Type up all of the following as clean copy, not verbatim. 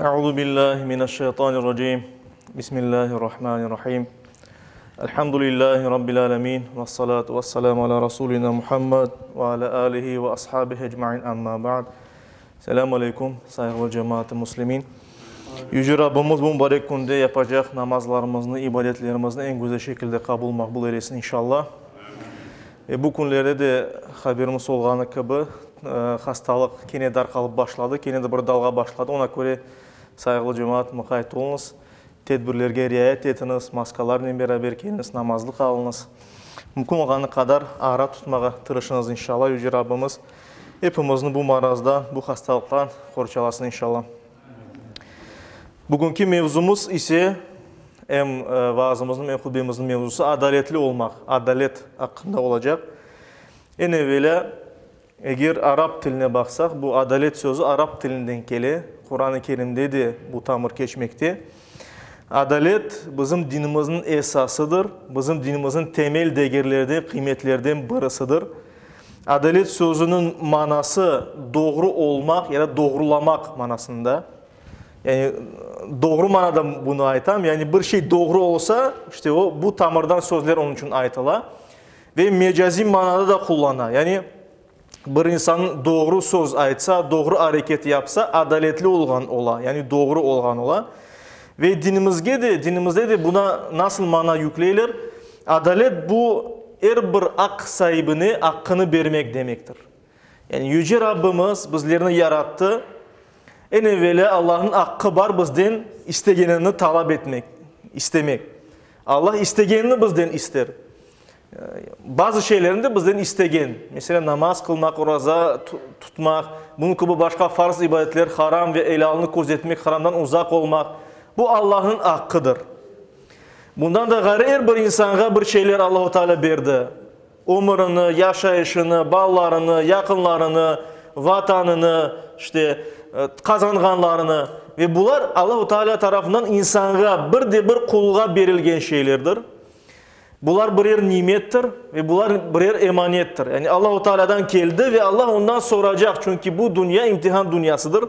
Euzu billahi mineşşeytanirracim. Bismillahirrahmanirrahim. Elhamdülillahi rabbil alamin ve salatu vesselamu ala rasulina Muhammed ve ala alihi ve ashabihi ecmain amma ba'd. Selamu aleykum, sayğılı cemaat-ı muslimin. Yüce Rabbimiz bu mübarek künde yapacaq namazlarımıznı, ibadetlerimizni eñ güzel şekilde qabul maqbul eylesin inşallah. Ve bu künlerde de haberimiz olğanı kibi, hastalıq kene darqalıp başladı, kene de bir dalğa başladı. Ona köre, sayğılı cemaat, muqayt oluñız, tedbirlerge riayet etiñiz, maskalarnen beraber keliñiz, namazlıq alıñız. Mümkün olğanı qadar ara tutmağa tırışıñız, inşallah. Yüce Rabbimiz epimizni bu marazdan, bu hastalıqtan qorçalasın, inşallah. Bugünki mevzumız ise, em vaazımıznıñ, em hutbemizniñ mevzusı adaletli olmaq, adalet aqqında olacaq. Eñ evelâ, eger arap tiline baqsaq, bu adalet sözü arap tilinden kele, Quran-ı Kerimde de bu tamır keçmekte. Adalet bizim dinimizniñ esasıdır, bizim dinimizniñ temel degerlerden, qıymetlerden birisidir. Adalet sözüniñ manası doğru olmaq ya da doğrulamaq manasında. Yani doğru manada bunı aytam, yani bir şey doğru olsa, işte o, bu tamırdan sözler onıñ içün aytıla. Ve mecaziy manada da qullana. Yani bir insan doğru söz aytsa, doğru areket yapsa, adaletli olğan ola, yani doğru olğan ola. Ve dinimizge de, dinimizde de buna nasıl mana yükleyler? Adalet bu er bir aq saibine aqqını bermek demektir. Yani Yüce Rabbimiz bizlerni yarattı. Eñ evelâ Allahnıñ aqqı bar bizden istegenini talap etmek, istemek. Allah istegenini bizden ister. Bazı şeylerni de bizden istegen. Meselâ, namaz qılmaq, oraza tutmaq, bunıñ kibi başqa farz ibadetler, haram ve elâlnı közetmek, haramdan uzaq olmaq. Bu Allahnıñ aqqıdır. Bundan da ğayrı er bir insanğa bir şeyler Allahu Teala berdi. Ömürini, yaşayışını, balalarını, yaqınlarını, Vatanını, işte, qazanğanlarını. Ve bular Allahu Teala tarafından insanğa, bir de bir qulğa berilgen şeylerdir. Bular birer nimettir ve bular birer emanettir. Yani Allahu Tealadan keldi ve Allah ondan soracaq, çünki bu dünya imtihan dünyasıdır.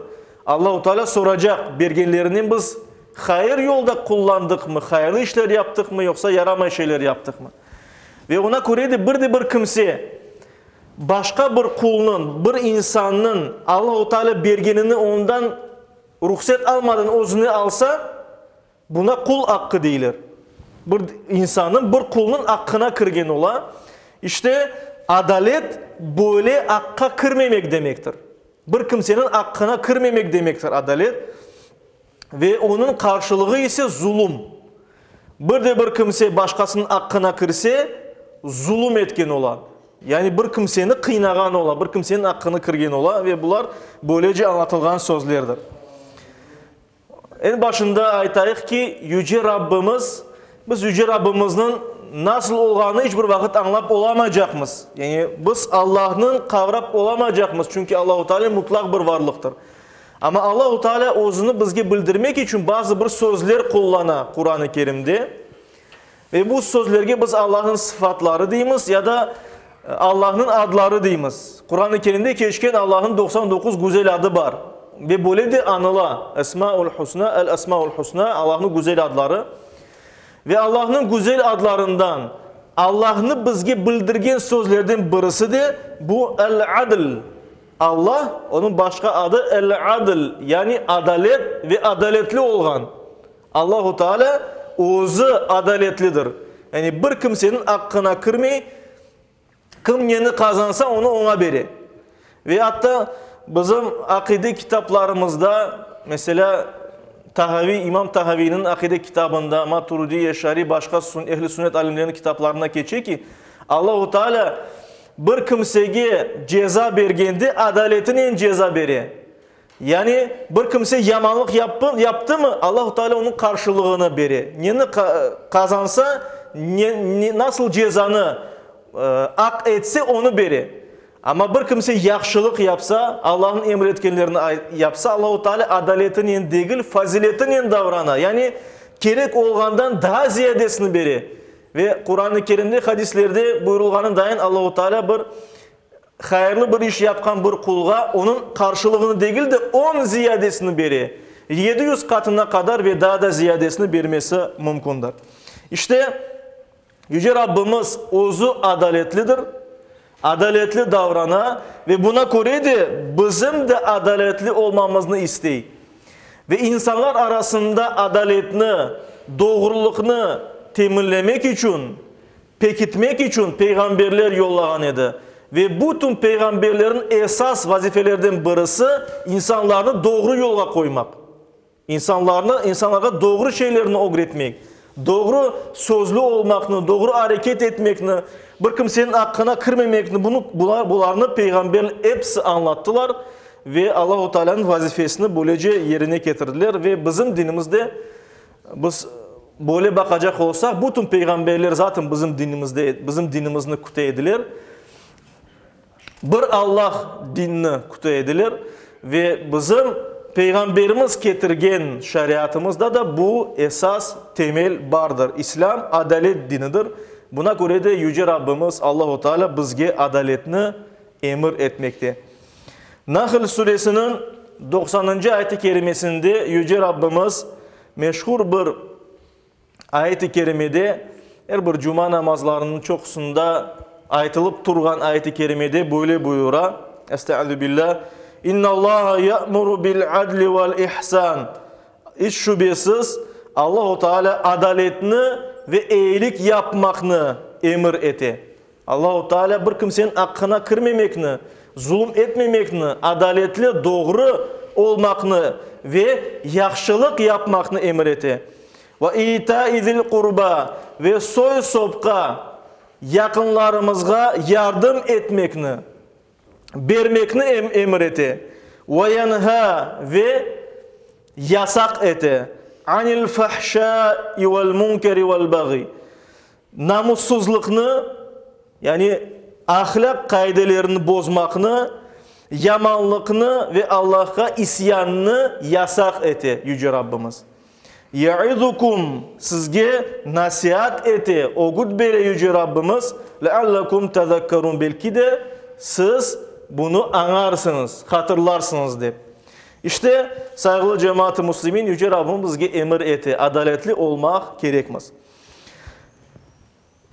Allahu Teala soracaq, bergenlerinen biz hayır yolda qullandıqmı, hayırlı işler yaptıqmı, yoqsa yaramay şeyler yaptıqmı? Ve ona köre de bir de bir kimse başqa bir qulnıñ, bir insannıñ Allahu Teala bergenini ondan ruhset almadan özüne alsa, Buna qul aqqı deyler. Bir insannıñ, bir qulnıñ aqqına kirgen ola. İşte, adalet böyle aqqa kirmemek demektir. Bir kimseniñ aqqına kirmemek demektir adalet. Ve onıñ qarşılığı ise zulum. Bir de bir kimse başqasınıñ aqqına kirse, zulum etken ola. Yani bir kimseni qıynağan ola, bir kimseniñ aqqını kirgen ola ve bular böylece añlatılğan sözlerdir. Eñ başında aytayıq ki, Yüce Rabbimiz, biz Yüce Rabbimizniñ nasıl olğanını iç bir vaqıt añlap olamaycaqmız. Yani biz Allahnıñ qavrap olamaycaqmız, çünki Allahu Teala mutlaq bir varlıqtır. Amma Allahu Teala özüni bizge bildirmek içün bazı bir sözler qullana Quran-ı Kerimde. Ve bu sözlerge biz Allahnıñ sıfatları deymiz ya da Allahnıñ adları deymiz. Quran-ı Kerimde keçken Allahnıñ 99 güzel adı bar. Ve böyle de añıla, Esmaul Husna, El Esmaul Husna, Allahnıñ güzel adları. Ve Allahnıñ güzel adlarından, Allahnı bizge bildirgen sözlerden birisi de bu El Adl. Allah, onıñ başqa adı El Adl, yani adalet ve adaletli olğan. Allahu Teala özü adaletlidir. Yani bir kimseniñ aqqına kirmey, kim neni qazansa, onı oña bere. Ve atta bizim aqide kitaplarımızda, meselâ, Tahaviy, İmam Tahaviyniñ aqide kitabında, Maturudiy, Eşariy, başqa ehli sünnet alimleriniñ kitaplarında keçe ki, Allahu Teala bir kimsege ceza bergende adaletinen ceza bere. Yani, bir kimse yamanlıq yaptımı, Allahu Teala onıñ qarşılığını bere. Neni qazansa, nasıl cezanı aq etse, onı bere. Amma bir kimse yahşılıq yapsa, Allahnıñ emir etkenlerini yapsa, Allahu Teala adaletinen degil, faziletinen davrana. Yani, kerek olğandan daa ziyadesini bere. Ve Quran-ı Kerimde, hadislerde buyurılğanı dayın Allahu Teala bir Hayırlı bir iş yapqan bir qulğa onıñ qarşılığını degil de, on ziyadesini bere. 700 qatına qadar ve daa da ziyadesini bermesi mümkündir. İşte, Yüce Rabbimiz Özü adaletlidir, adaletli davrana ve buna köre de bizim de adaletli olmamıznı istey. Ve insanlar arasında adaletni, doğrulıqnı teminlemek içün, pekitmek içün peyğamberler yollağan edi. Ve bütün peyğamberlerniñ esas vazifelerden birisi, insanlarnı doğru yolğa qoymaq. İnsanlarnı, insanlarğa doğru şeylerni ögretmek, doğru sözlü olmaqnı, doğru areket etmekni, bir kimseniñ aqqına kirmemekni, bunı, bular, bularnı peyğamberler episi añlattılar ve Allahu Taalânıñ vazifesini böylece yerine ketirdiler. Ve bizim dinimizde biz böyle baqacaq olsaq, bütün peyğamberler zaten bizim dinimizde, bizim dinimizni küte ediler. Bir Allah dinini küte ediler ve bizim Peyğamberimiz ketirgen şariatımızda da bu esas, temel bardır. İslâm, adalet dinidir. Buna köre de Yüce Rabbimiz Allahu Teala bizge adaletni emir etmekte. Nahl suresiniñ doqsanıncı ayet-i kerimesinde Yüce Rabbimiz meşhur bir Ayet-i kerimede, er bir cuma namazlarınıñ çoqusında aytılıp turğan ayet-i kerimede böyle buyura, Estaizu billah, İnnallaha ya'muru bil-adli vel-ihsan. İç şübesiz, Allahu Teala adaletni ve eyilik yapmaqnı emir ete. Allahu Teala bir kimseniñ aqqına kirmemekni, zulum etmemekni, adaletli, doğru olmaqnı ve yahşılıq yapmaqnı emir ete. Ve ita'i zil qurba, ve soy-sopqa, yaqınlarımızğa yardım etmekni, bermekni emir ete. Ve yenha, ve yasaq ete, anil fahşa'i vel munkeri vel bagyi, Namussızlıqnı, yani ahlâq qaidelerini bozmaqnı, yamanlıqnı ve Allahqa isyannı yasaq ete Yüce Rabbimiz. Yaizukum, sizge nasiat ete, ögüt bere Yüce Rabbimiz, leallekum tezekkerun, belki de siz bunı añarsıñız, hatırlarsıñız dep. İşte, sayğılı cemaat-ı muslimin, Yüce Rabbimiz bizge emir ete, adaletli olmaq kerekmiz.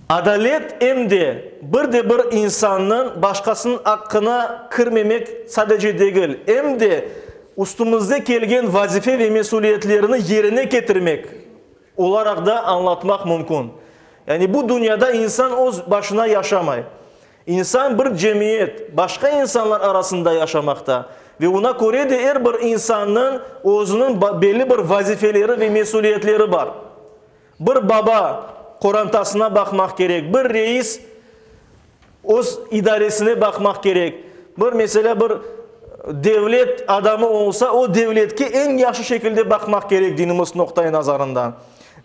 Adalet em de bir de bir insannıñ başqasınıñ aqqına kirmemek sadece degil, em de üstümizde kelgen vazife ve mesüliyetlerni yerine ketirmek olaraq da añlatmaq mümkün. Yani bu dünyada insan öz başına yaşamay. İnsan bir cemiyet, başqa insanlar arasında yaşamaqta ve buna köre de er bir insannıñ özüniñ belli bir vazifeleri ve mesüliyetleri bar. Bir baba qorantasına baqmaq kerek, bir reis öz idaresine baqmaq kerek, bir, meselâ, bir devlet adamı olsa, o devletke eñ yahşı şekilde baqmaq kerek dinimiz noqta-i nazarından.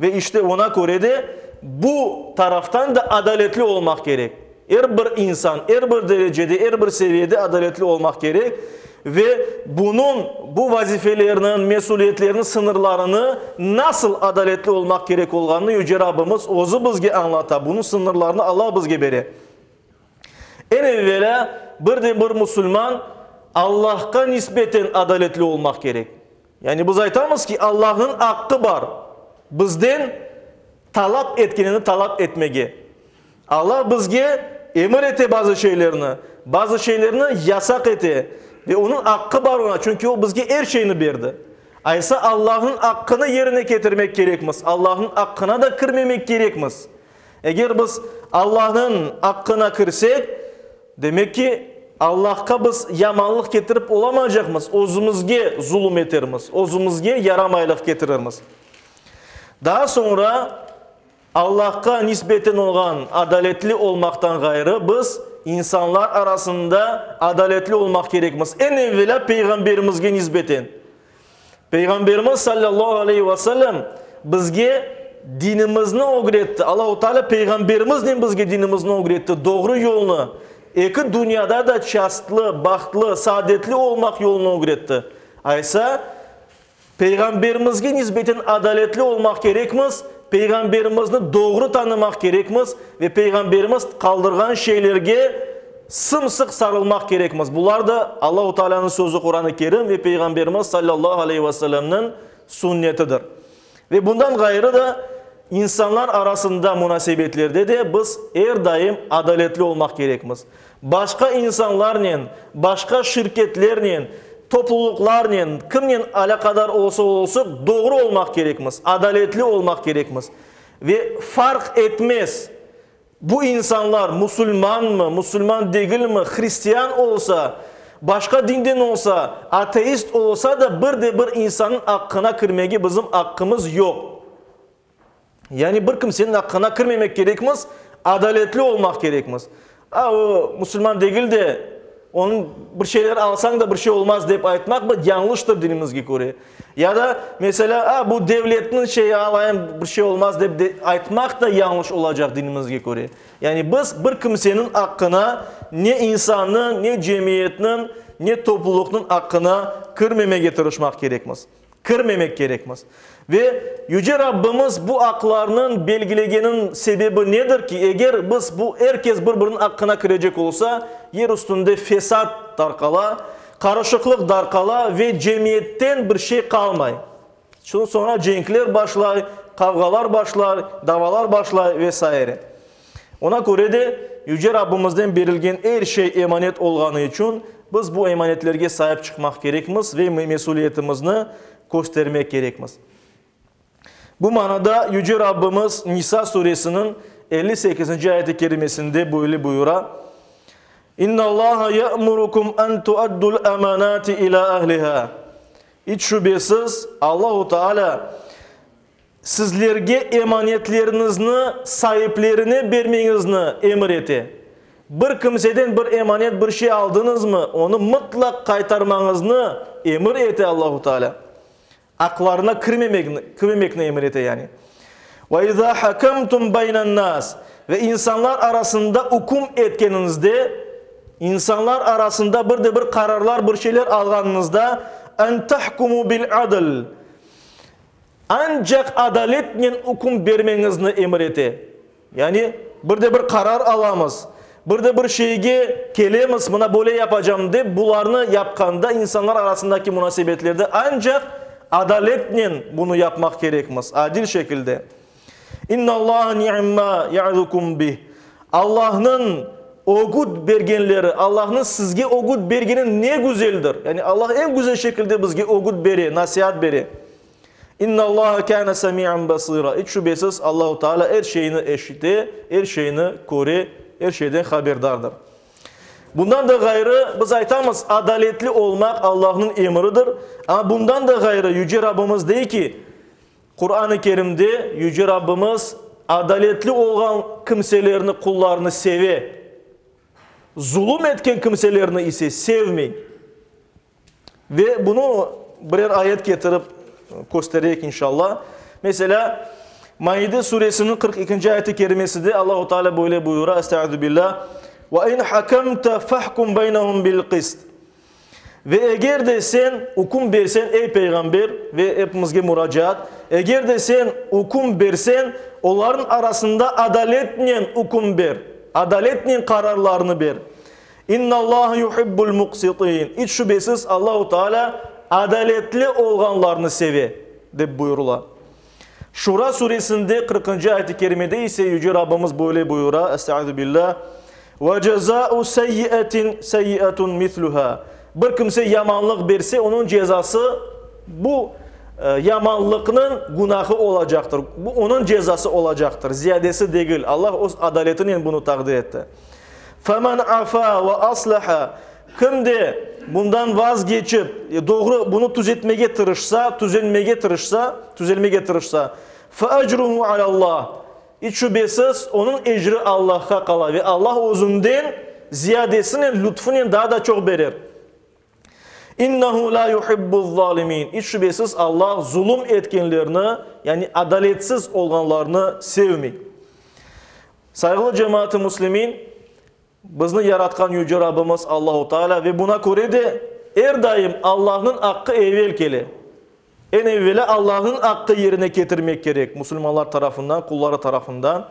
Ve işte oña köre de bu taraftan da adaletli olmaq kerek. Er bir insan, er bir derecede, er bir seviyede adaletli olmaq kerek ve bunıñ, bu vazifelerniñ, mesüliyetlerniñ sıñırlarını nasıl adaletli olmaq kerek olğanını Yüce Rabbimiz Özü bizge añlata, bunıñ sıñırlarını Alla bizge bere. Eñ evelâ, bir de bir musulman Allahqa nisbeten adaletli olmaq kerek. Yani biz aytamız ki, Allahnıñ aqqı bar bizden talap etkenini talap etmege. Alla bizge emir ete bazı şeylerni, bazı şeylerni yasaq ete ve onıñ aqqı bar oña, çünki o bizge er şeyni berdi. Aysa Allahnıñ aqqını yerine ketirmek kerekmiz, Allahnıñ aqqına da kirmemek kerekmiz. Eger biz Allahnıñ aqqına kirsek, demek ki, Allahqa biz yamanlıq ketirip olamaycaqmız, özümizge zulum etermiz, özümizge yaramaylıq ketirirmiz. Daa soñra Allahqa nisbeten olğan adaletli olmaqtan ğayrı, biz insanlar arasında adaletli olmaq kerekmiz, eñ evelâ Peyğamberimizge nisbeten. Peyğamberimiz sallallahu aleyhi ve sellem bizge dinimizni ögretti. Allahu Teala Peyğamberimiznen bizge dinimizni ögretti, doğru yolnı, eki dünyada da çastlı, bahtlı, saadetli olmaq yolunı ögretti. Aysa, Peyğamberimizge nisbeten adaletli olmaq kerekmiz, Peyğamberimizni doğru tanımaq kerekmiz ve Peyğamberimiz qaldırğan şeylerge sım-sıq sarılmaq kerekmiz. Bular da Allahu Tealânıñ sözü Quran-ı Kerim ve Peyğamberimiz sallallahu aleyhi ve sellemniñ. Sünnetidir. Ve bundan ğayrı da, insanlar arasında munasebetlerde de biz er daim adaletli olmaq kerekmiz. Başqa insanlarnen, başqa şirketlernen, toplulıqlarnen, kimnen alâqadar olsa olsun, doğru olmaq kerekmiz, adaletli olmaq kerekmiz. Ve farq etmez, Bu insanlar musulmanmı, musulman degilmi, hristian olsa, başqa dinden olsa, ateist olsa da bir de bir insannıñ aqqına kirmege bizim aqqımız yoq. Yani bir kimseniñ aqqına kirmemek kerekmiz, adaletli olmaq kerekmiz. A, o musulman degil de, onıñ bir şeyler alsañ da bir şey olmaz dep aytmaq bu yañlıştır dinimizge köre. Ya da, meselâ, a, bu devletniñ şeyi alayım, bir şey olmaz dep de aytmaq da yañlış olacaq dinimizge köre. Yani biz bir kimseniñ aqqına, ne insannıñ, ne cemiyetniñ, ne toplulıqnıñ aqqına kirmemege tırışmaq kerekmiz. Kirmemek kerekmiz. Ve Yüce Rabbimiz bu aqlarnıñ belgilegeniniñ sebebi nedir ki, eger biz bu er kes bir-biriniñ aqqına kirecek olsa, yer üstünde fesat tarqala, Qarışıqlıq darqala ve cemiyetten bir şey qalmay. Şundan soñra cenkler başlay, qavğalar başlay, davalar başlay ve saire. Ona köre de, Yüce Rabbimizden berilgen er şey emanet olğanı içün, biz bu emanetlerge saip çıqmaq kerekmiz ve mesüliyetimizni köstermek kerekmiz. Bu manada Yüce Rabbimiz Nisa suresiniñ 58-nci ayet-i kerimesinde böyle buyura, İnnallaha ya'murukum en tuaddul emanati ila ehliha. İç şübesiz, Allahu Teala sizlerge emanetleriñizni saiplerine bermeñizni emir ete. Bir kimseden bir emanet, bir şey aldıñızmı, onı mıtlaq qaytarmañıznı emir ete Allahu Teala. Aqlarına kirmemekni, kirmemekni emir ete yani. Ve izâ hakemtum beynen-nâs, ve insanlar arasında üküm etkeniñizde, insanlar arasında bir de bir qararlar, bir şeyler alğanıñızda, en tahkumu bil-adl, ancaq adaletnen üküm bermeñizni emir ete. Yani, bir de bir qarar alamız, bir de bir şeyge kelemiz, mına böyle yapacam dep, bularnı yapqanda insanlar arasındaki munasebetlerde ancaq adaletnen bunı yapmaq kerekmiz, adil şekilde. İnnallaha ni'ma ya'izukum bih. Allahnıñ ögüt bergenleri, Allahnıñ sizge ögüt bergeni ne güzeldir. Yani Allah eñ güzel şekilde bizge ögüt bere, nasiat bere. İnnallaha kâne semi'an basira. İç şübesiz, Allahu Teala er şeyni eşite, er şeyni köre, er şeyden haberdardır. Bundan da ğayrı, biz aytamız, adaletli olmaq Allahnıñ emridir. Amma bundan da ğayrı Yüce Rabbimiz dey ki, Quran-ı Kerimde Yüce Rabbimiz adaletli olğan kimselerni, qullarını seve, zulum etken kimselerni ise sevmey. Ve bunı birer ayet ketirip köstereyik inşallah. Meselâ, Maide suresiniñ 42-nci ayeti kerimeside Allahu Teala böyle buyura, Estaizu billah, Ve in hakemte fahkum beynehum bil qist. Ve eger de sen üküm bersen, ey peyğamber, ve epimizge muracaat, eger de sen üküm bersen, olarnıñ arasında adaletnen üküm ber, adaletnen qararlarnı ber. İnnallaha yuhibbul muqsitin, İç şübesiz, Allahu Teala adaletli olğanlarnı seve, dep buyurıla. Şura suresinde qırqıncı ayet-i kerimede ise Yüce Rabbimiz böyle buyura, Estaizu billah, Ve cezâ'u seyyi'etin seyyi'etun misluha, Bir kimse yamanlıq berse, onıñ cezası bu yamanlıqnıñ günahı olacaqtır, bu onıñ cezası olacaqtır, ziyadesi degil. Allah öz adaletinen bunı taqdir etti. Femen afa ve aslaha, kim de bundan vazgeçip, doğru bunı tüzetmege tırışsa, tüzenmege tırışsa, tüzelmege tırışsa, fe ecruhu alallah, iç şübesiz, onıñ ecri Allahqa qala ve Allah özünden ziyadesinen, lütfünen daa da çoq berer. İnnehu la yuhibbuz-zalimin, iç şübesiz, Allah zulum etkenlerni, yani adaletsiz olğanlarnı sevmey. Sayğılı cemaat-ı müslimin, bizni yaratqan Yüce Rabbimiz Allahu Teala ve buna köre de er daim Allahnıñ aqqı evel kele. Eñ evelâ Allahnıñ aqqı yerine ketirmek kerek musulmanlar tarafından, qulları tarafından.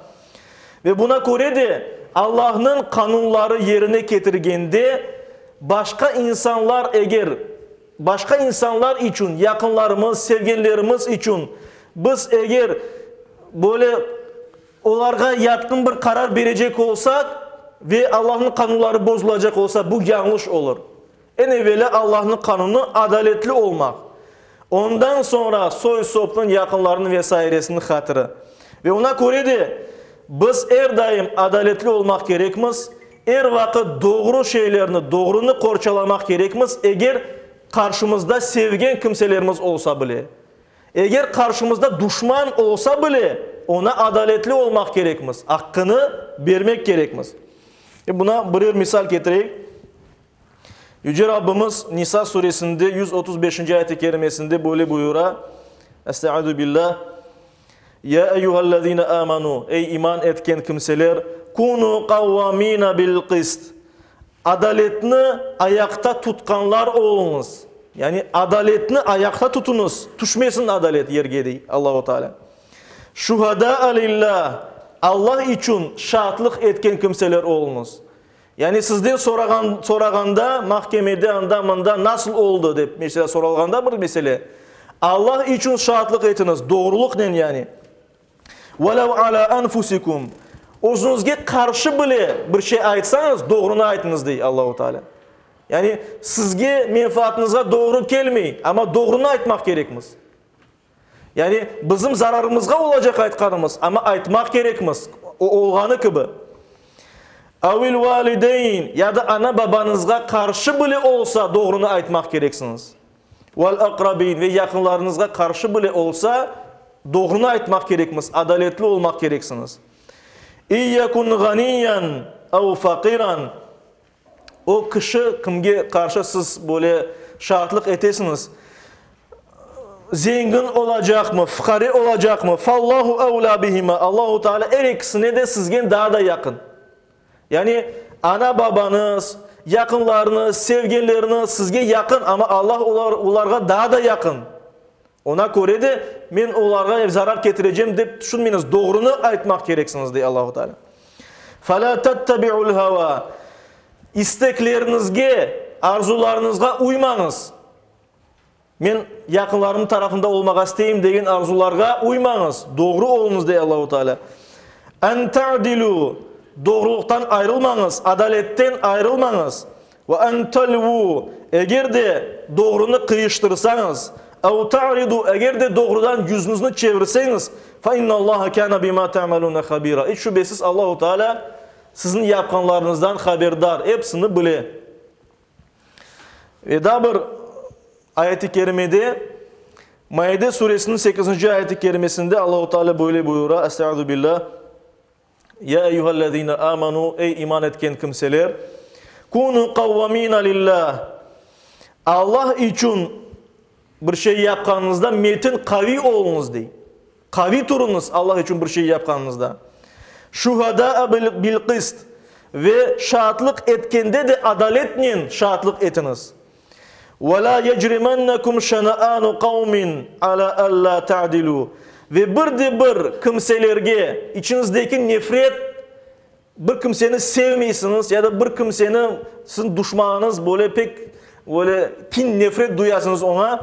Ve buna köre de Allahnıñ qanunları yerine ketirgende başqa insanlar eger. başqa insanlar içün, yaqınlarımız, sevgenlerimiz içün biz eger böyle olarğa yatqın bir qarar berecek olsaq ve Allahnıñ qanunları bozulacaq olsa, bu yañlış olur. Eñ evelâ Allahnıñ qanunı adaletli olmaq. Ondan soñra soy-sopnıñ, yaqınlarnıñ ve sairesiniñ hatiri. Ve oña köre de biz er daim adaletli olmaq kerekmiz, er vaqıt doğru şeylerni, doğrunı qorçalamaq kerekmiz, eger qarşımızda sevgen kimselerimiz olsa bile. Eger qarşımızda duşman olsa bile, oña adaletli olmaq kerekmiz, aqqını bermek kerekmiz. E, buna birer misal ketireyik. Yüce Rabbimiz Nisa suresinde 135-nci ayet-i kerimesinde böyle buyura, Estaizu billah, Ya eyyühellezine amanu, ey iman etken kimseler, kunu qavvamina bil qist, adaletni ayaqta tutqanlar oluñız. Yani adaletni ayaqta tutuñız, tüşmesin adalet yerge, dey Allahu Teala. Şuhadaa lillah, Allah içün şaatlıq etken kimseler oluñız. Yani sizden sorağan, sorağanda, mahkemede, anda, mında nasıl oldı dep, mesela, soralğanda bir mesele, Allah içün şaatlıq etiñiz, doğrulıqnen yani. Velev alâ enfusikum, özüñizge qarşı bile bir şey aytsañız, doğrunı aytıñız, dey Allahu Teala. Yani sizge, menfaatıñızğa doğru kelmey, amma doğrunı aytmaq kerekmiz. Yani bizim zararımızğa olacaq aytqanımız, amma aytmaq kerekmiz, o olğanı kibi. Avil valideyn, ya da ana-babañızğa qarşı bile olsa doğrunı aytmaq kereksiñiz. Vel aqrabin, ve yaqınlarıñızğa qarşı bile olsa doğrunı aytmaq kerekmiz, adaletli olmaq kereksiñiz. İyyekun ğaniyen av faqiran, O kişi, kimge qarşı siz böyle şaatlıq etesiñiz, zengin olacaqmı, fuqare olacaqmı, fallahu evlâ bihima, Allahu Teala er ekisine de sizgen daa da yaqın. Yani ana-babañız, yaqınlarıñız, sevgenleriñiz sizge yaqın, amma Allah olarğa daa da yaqın. Oña köre de, men olarğa zarar ketirecem dep tüşünmeñiz, doğrunı aytmaq kereksiñiz, dey Allahu Teala. Felâ tettebi'ul hevâ, İstekleriñizge, arzularıñızğa uymañız. Men yaqınlarımnıñ tarafında olmağa isteyim degen arzularğa uymañız, doğru oluñız, dey Allahu Teala. En ta'dilû, Doğrulıqtan ayrılmañız, adaletten ayrılmañız. Ve en telvû, eger de doğrunı qıyıştırsañız, ev ta'ridu, eger de doğrudan yüzüñizni çevirseñiz, fe innallaha kâne bimâ te'melûne habîrâ, iç şübesiz Allahu Tealâ siziñ yapqanlarıñızdan haberdar, epsini bile. Ve daa bir ayet-i kerimede, Maide suresiniñ sekizinci ayet-i kerimesinde Allahu Tealâ böyle buyura, Estaizu billâh, Ya eyyühellezine amanu, ey iman etken kimseler, kunu qavvamina lillah, Allah içün bir şey yapqanıñızda metin, qaviy oluñız, dey. Qaviy turuñız Allah içün bir şey yapqanıñızda. Şuhadaa bil qist, ve şaatlıq etkende de adaletnen şaatlıq etiñiz. Ve lâ yecrimennekum şena'anu qavmin alâ allâ ta'dilû, Ve bir de bir kimselerge içiñizdeki nefret, bir kimseni sevmeysiñiz ya da bir kimseni siziñ duşmanıñız, böyle pek böyle kin, nefret duyasıñız oña,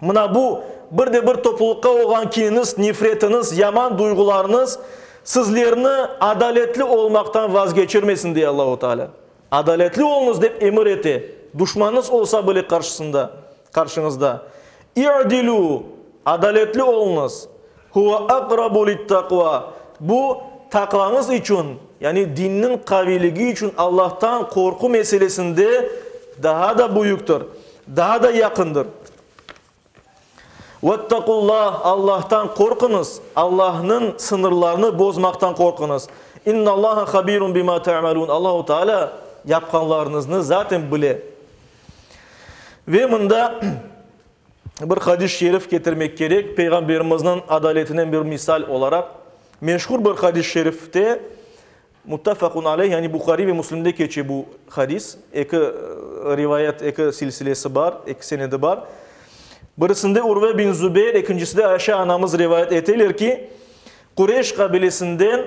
mına bu bir de bir toplulıqqa olğan kiniñiz, nefretiñiz, yaman duyğularıñız sizlerni adaletli olmaqtan vazgeçirmesin, dey Allahu Teala. Adaletli oluñız, dep emir ete, duşmanıñız olsa bile qarşısında, qarşıñızda. İ'dilû, adaletli oluñız, huve aqrabu littaqva, bu, taqvañız içün, yani dinniñ qaviyligi içün Allahtan qorqu meselesinde daa da büyüktir, daa da yaqındır. Vettaqullah, Allahtan qorquñız, Allahnıñ sıñırlarını bozmaqtan qorquñız. İnnallaha habirun bima ta'malun, Allahu Teala yapqanlarıñıznı zaten bile. Ve mında bir hadis-i şerif ketirmek kerek, Peyğamberimizniñ adaletinen bir misal olaraq. Meşhur bir hadis-i şerifte, Muttefaqun aleyh, yani Buhariy ve Müslimde keçe bu hadis. Eki rivayet, eki silsilesi bar, eki senedi bar. Birisinde Urve bin Zübeyir, ekinciside Ayşe anamız rivayet eteler ki, Qureyş qabilesinden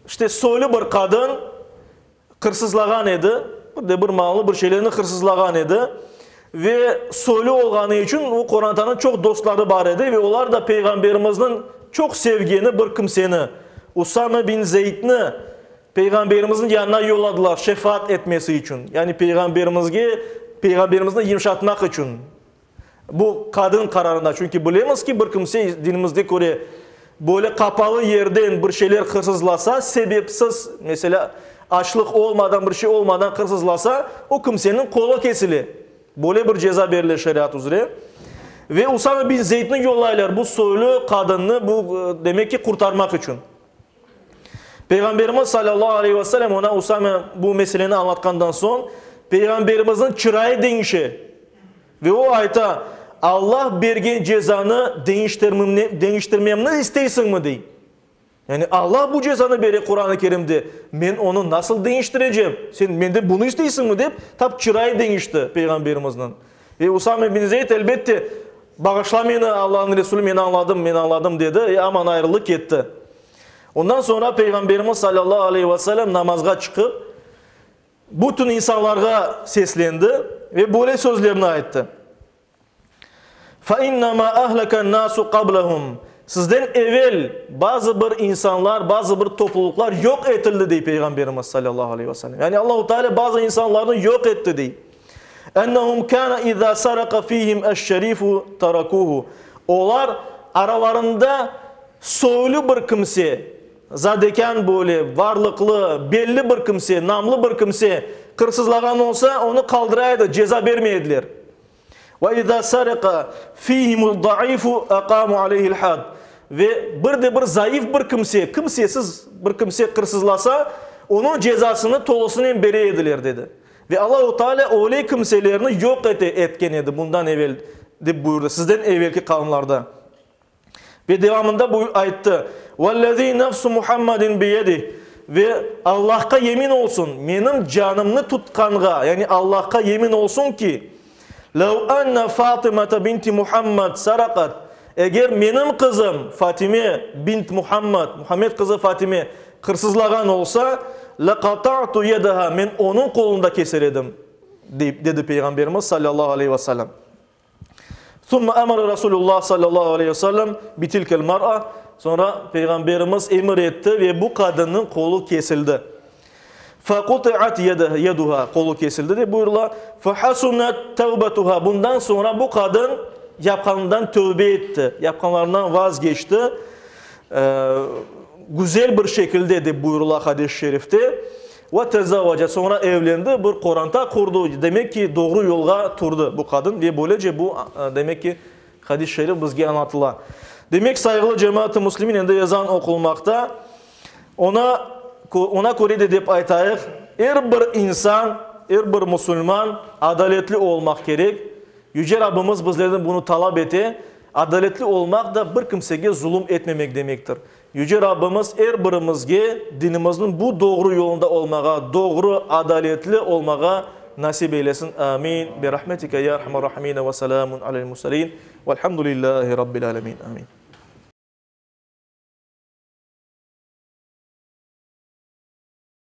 işte soylu bir qadın hırsızlağan edi, bir de bir malnı, bir şeylerni hırsızlağan edi. Ve soylu olğanı içün o qorantanıñ çoq dostları bar edi ve olar da Peyğamberimizniñ çoq sevgeni bir kimseni, Usame bin Zeydni Peyğamberimizniñ yanına yolladılar şefaat etmesi içün, yani Peyğamberimizge, Peyğamberimizni yımşatmaq içün bu qadın qararında. Çünki bilemiz ki, bir kimse dinimizge köre böyle qapalı yerden bir şeyler hırsızlasa, sebepsiz, meselâ, açlıq olmadan, bir şey olmadan hırsızlasa, o kimseniñ qolu kesile. Böyle bir ceza berile şeriat üzre. Ve Usame bin Zeydni yollaylar bu soylu qadınnı, bu, demek ki, qurtarmaq içün. Peyğamberimiz salâllahu aleyhi ve sellem oña Usame bu meseleni añlatqandan soñ, Peyğamberimizniñ çırayı deñişe ve o ayta, Allah bergen cezanı deñiştirmemni isteysiñmi? dey. Yani Allah bu cezanı bere Quran-ı Kerimde, men onı nasıl deñiştirecem? Sen menden bunı isteysiñmi? dep, tap çırayı deñişti Peyğamberimizniñ. Ve Usame bin Zeyd, elbette, Bağışla meni, Allahnıñ Resulü, men añladım, men añladım, dedi ve aman ayrıldı, ketti. Ondan soñra Peyğamberimiz salâllahu aleyhi ve sellem namazğa çıqıp, bütün insanlarğa seslendi ve böyle sözlerni ayttı, Fe innema ahleken nasu qablehum, Sizden evel bazı bir insanlar, bazı bir toplulıqlar yoq etildi, dey Peyğamberimiz salâllahu aleyhi ve sellem. Yani Allahu Teala bazı insanlarnı yoq etti, dey. Ennehum kâne izâ saraka fîhim eş-şerîfu terakûhu. Olar aralarında soylu bir kimse, zadekân böyle, varlıqlı, belli bir kimse, namlı bir kimse qırsızlağan olsa, onı qaldıra edi, ceza bermey ediler. Ve izâ saraka fîhimud-da'îfu aqâmû aleyhil-hadd. Ve bir de bir zayıf bir kimse, kimsesiz bir kimse qırsızlasa, onıñ cezasını tolusınen bere ediler, dedi. Ve Allahu Teala öyle kimselerni yoq ete etken edi bundan evel, dep buyurdı, sizden evelki qavımlarda. Ve devamında bu ayttı, Vellezî nefsu Muhammedin biyedih, ve Allahqa yemin olsun, menim canımnı tutqanğa, yani Allahqa yemin olsun ki, Lev enne Fatımata binti Muhammed saraqat, eger menim qızım Fatime bint Muhammed, Muhammed qızı Fatime, qırsızlağan olsa, leqata'tu yedeha, men onıñ qolunu da keser edim, dey, dedi Peyğamberimiz salâllahu aleyhi ve sellem. Sümme emere Rasulullah salâllahu aleyhi ve sellem bitilkel mar'a, soñra Peyğamberimiz emir etti ve bu qadınnıñ qolu kesildi. Fequti'at yeduha, qolu kesildi dep buyurıla. Fehasunat tevbetuha, bundan soñra bu qadın yapqanından tövbe etti, yapqanlarından vazgeçti, güzel bir şekilde dep buyurıla hadis-i şerifte. Ve tezavvaca, soñra evlendi, bir qoranta qurdu, demek ki, doğru yolğa turdı bu qadın ve böylece bu, demek ki, hadis-i şerif bizge añlatıla. Demek, sayğılı cemaat-ı müslimin, endi ezan oqulmaqta. Oña, oña köre de dep aytayıq, er bir insan, er bir musulman adaletli olmaq kerek. Yüce Rabbimiz bizlerden bunı talap ete. Adaletli olmaq da bir kimsege zulum etmemek demektir. Yüce Rabbimiz er birimizge dinimizniñ bu doğru yolunda olmağa, doğru, adaletli olmağa nasip eylesin. Amin. Bi rahmetike ya erhamer rahimin ve selamun alel murselin. Velhamdülillahi Rabbil alemin. Amin.